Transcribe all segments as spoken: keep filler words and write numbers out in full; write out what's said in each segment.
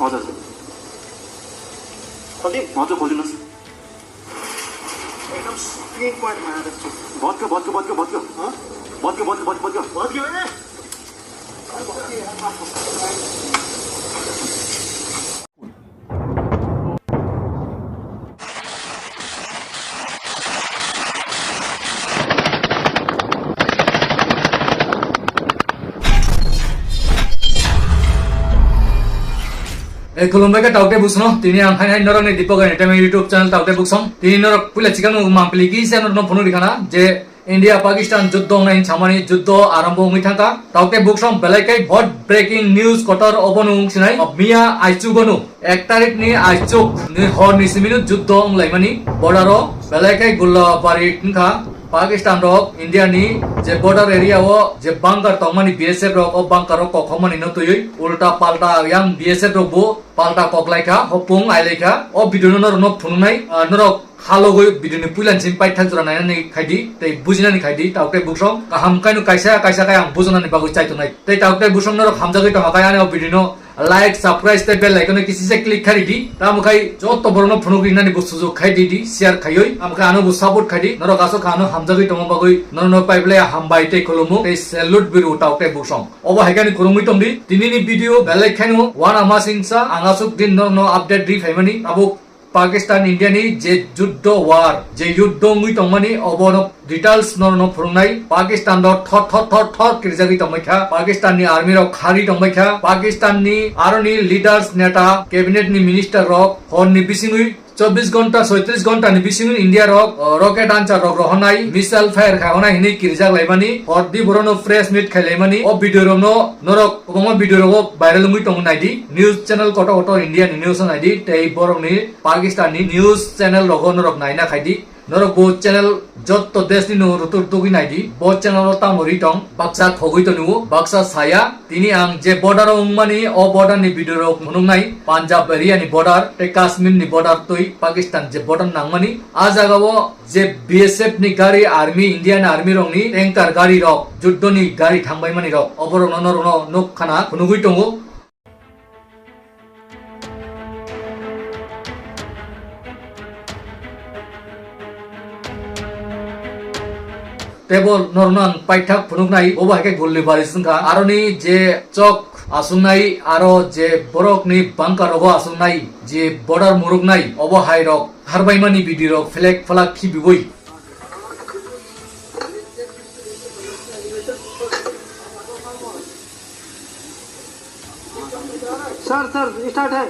हजुर। खोलिदिउँ? हजुर, खोलिदिनुहोस्। एकदम क्लिन पोइन्टमा आएको छु। भत्क, भत्क, भत्क, भत्क। हँ? भत्क, भत्क, भत्क, भत्क। भत्क, ए? E, khulumbai khe tauk tei buksong no. Tini ang hai hai norok ni Deepak Entertainment YouTube channel tauk tei buksong. Tini norok puila chikang no mampli kisa norok no phunuk rikha na je India Pakistan juddo wngnai hinwi samani juddo arambo wngwi thangkha. Tauk tei buksong belai khe hot breaking news kotor obono wng sinai. Miya aichugo no ek tarik ni aichuk ni hor ni simi no juddo wng laimani border o belai khe Gullabari wngkha. Pakistan rok India ni je border area o je bunker tongmani B S F rok o bunker o kokhokmani no twiwi ulta palta yang B S F rok bo palta koklaikha, hopung ailaikha. O video no norok no phunuknai, ah, norok halogwi video ni puila simi paithak jora nainani khaidi tei bujinani khaidi, tauk tei buksong kaham kaino kaisa kaisa khe ang bujinani bagwi chaitongnai. Tei tauk tei buksong norok hamjagwi tongkha khe ani o video no like, subscribe tei bell icon no kisi se click khai ridi. Tamo khai joto borok no phunuk rinani bo sujuk khai di di, share khaiwi. Tamo khai ano bo support khai di. Norok aswk kha ano hamjagwi tongma bagwi norok no paiblai hambai tei khulumu tei salute biru tauk tei buksong. Obo hai khe ani khurungwi tong di. Tini ni video belai khaino wana masingsa ang aswk din norok no update ri phaimani. Tabuk Pakistan India ni je juddo war, je yuddo wngwi tongmani obono details norokno phwrwngnai. Pakistan rok thot thot thot thot kirijagwi tongbaikha. Pakistan ni army rok kharwi tongbaikha. Pakistan ni aroni leaders, neta, cabinet ni minister rok hor ni bisingwi chobbish ghonta, soitris ghonta ni bisingwi India rok, o, rocket launcher rok rohornai, missile fire khai honai hinwi kirijak laimani, hor di borokno press meet khai laimani. O video rokno norok kwbangma video rogo viral wngwi tongo, naidi. News channel kotor kotor India ni news o naidi, tei borokni Pakistan ni news channel rogo norok naina khaidi. Norok bo channel jotto desh ni no rutuk rutuk wi naidi. Bo channel o tamo ri tong, baksa khogwi tongo, baksa saya. Tini ang je border o wngmani, o border ni video rok phunuknai, Punjab area ni border tei Kashmir ni border twi Pakistan je border nangmani. A jaga o je B S F ni gari, army, Indian army rok ni tanker gari rok, juddo ni gari thangbaimani rok, oborok no norok no nuk khana phunugwi tongo. Tebo norokno ang paithak phunuknai, obo hai khe Gullibari wngkha. Aroni je chok aswngnai, aro je borokni bunker rogo aswngnai, je border muruknai, obo hai rok harbaimani video rok phlek phlak khibiwi. Sir, sir, start hai.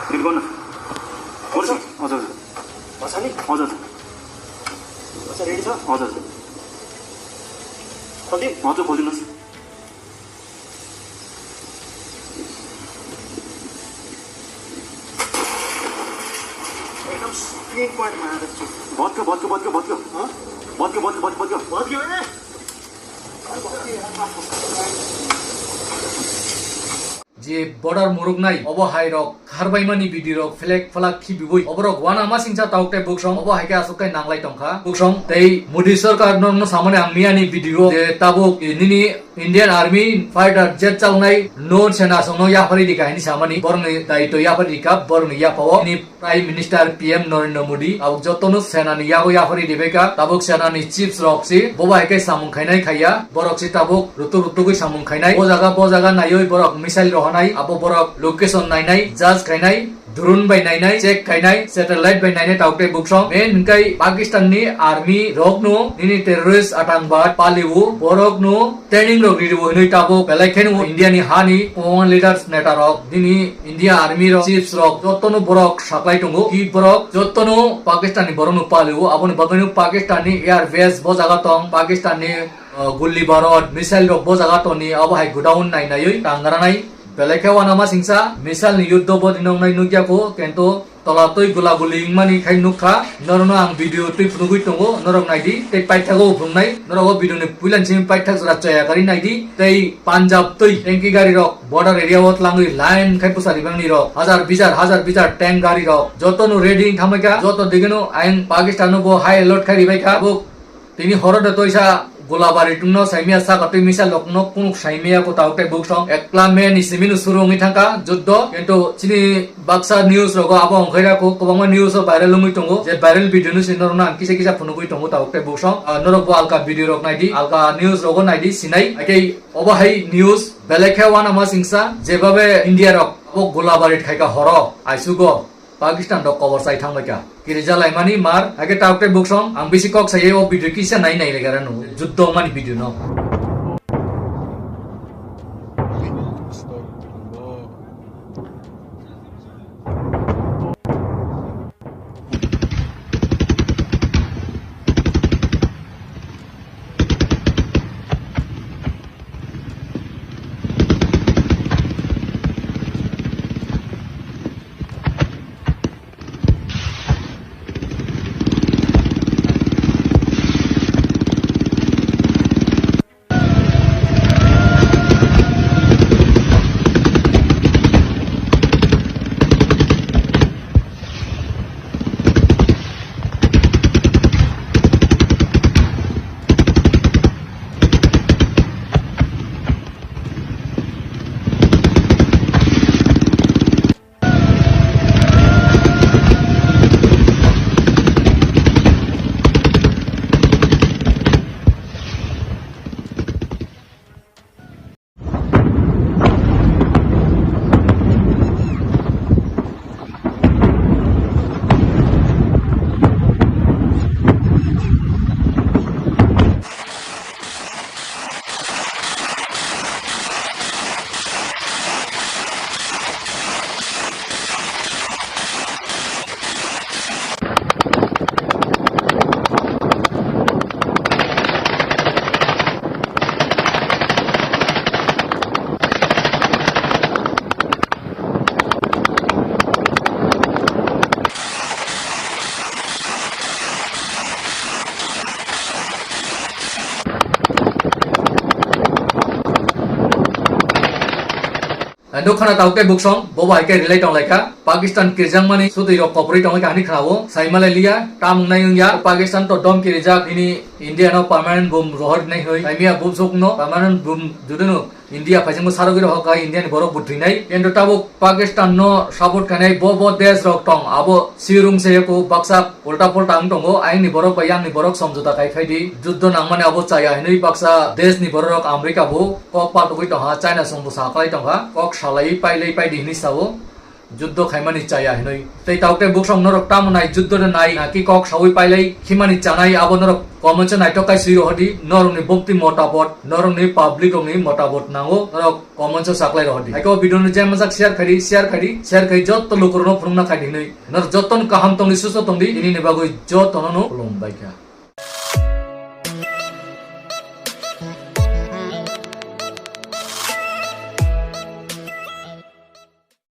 Ready, go na. Go, sir. Sir. Acha, acha. Basa ni? Acha, acha. Acha, ready, sir? Acha, acha. Khol di? Acha, khol di na, sir. एकदम क्लिन पोइन्टमा आएको छु। भत्क, भत्क, भत्क, भत्क। हँ? भत्क, भत्क, भत्क, भत्क। भत्क, ए? Je border muruknai, obo hai rok harbaimani video rok phlek phlak khibiwi, oborok wana masingsa tauk tei buksong, obo hai khe aswk khe nanglai tongkha. Buksong tei Modi sarkar norokno samani ang miyani video je tabuk nini Indian Army fighter jet chalnai no sena songno yapharwi rikha hinwi samani, borokni daitw yapharwi rikha, borokni yapao nini Prime Minister P M Narendra Modi tabuk jotono senani yago yapharwi ribaikha, tabuk senani chiefs rok si bo bai khe samung khainai khaiya, borok si tabuk rutuk rutugwi samung khainai. Bo jaga, bo jaga naiwi borok missile rohonai, abo borok location nainai, judge khainai, drone bai nainai, check khainai, satellite bai nainai, tauk tei buksong. Main hwnkhe Pakistan ni army rokno nini terrorist atangba palio, borokno training rok rio hinwi tabuk belai kheno India ni hani kwbangma leaders, neta rok, nini India army rok, chiefs rok, jotono borok saklai tongo. Ki borok jotono Pakistan ni borokno palio, aboni bagwino Pakistan ni air base bo jaga tong, Pakistan ni, uh, gulli barot, missile rok bo jaga toni, abo hai godown nai naiwi tangranai. Belai khe wana masingsa missile ni yuddo bo dinongnai nukya kho, kento Tola twi gula guli wngmani khai nukha, norokno ang video twi phunugwi tongo, norok naidi, tei paithago phunuknai, norok o video ni puilani simi paithak jora chaya kari naidi, tei Punjab twi tanki gari rok border area o tlangwi line khai bwsa ribangni rok, hajar bijar, hajar bijar tank gari rok, joto no ready wng thamai kha, joto digeno ayang Pakistan no bo high alert khai ribai kha, bo Tini horo de toisa Golabari tungno saimia saka twi misa lokno kunuk saimia ko tawk tei buksong ekla me ni simi no suru wngwi thangka juddo, kintu chini baksa news rogo abo wngkhaira ko kwbangma news o viral wngwi tongo, je viral video no si norokno ang kisa kisa phunugwi tongo tawk tei buksong. Ah, norok bo alka video rok naidi, alka news rogo naidi sinai, akei obo hai news belai khe uanama singsa, jebabe India rok abo Golabari khaika horo aisugo. Pakistan rok kobor chai thangbai kha. Kirija laimani mar, age tawk tei buksong, ang bisi kok saye o video kisa nai nai regara no. Juddo mani video no. Nukha na tawk tei buksong, bo bai khe relai tong lai kha. Pakistan kirjakmani sutwi rok koprwi tongwi kha hwnwi khnao. Saimalai liya, tamung nai wngya. Pakistan to dom kirijak, nini India no permanent bum rohor nai hoi. Saimia bum suk no permanent bum judu no India phaisingbo sarogwi rohor kha, India ni borok bo thwinai. Kintu tabuk Pakistan no support khainai bo bo desh rok tong, abo sirung se ko baksa ulta pulta wng tongo. Ayang ni borok bai yang ni borok somjota kai phai di. Juddo nangmani abo chaya hinwi baksa desh ni borok rok America bo kok patugwi tongha, China songbo saklai tongha, kok salai pailai paidi hinwi sao, juddo khaimani chaya hinwi. Tei tawk tei buksong norok tamo nai juddo de nai naki kok sawi pailai khimani chanai, abo norok comment o naitok kai swi rohodi, norokni bukti motabot, norokni public rokni motabot nango, norok comment o saklai rohodi. Haiko video no jemajak share khaidi, share khaidi, share khai jotto lukurokno phunukna khaidi hinwi. Norok jotto no kaham tongdi, susto tongdi, ini ni bagwi jotto no no khulumbai kha.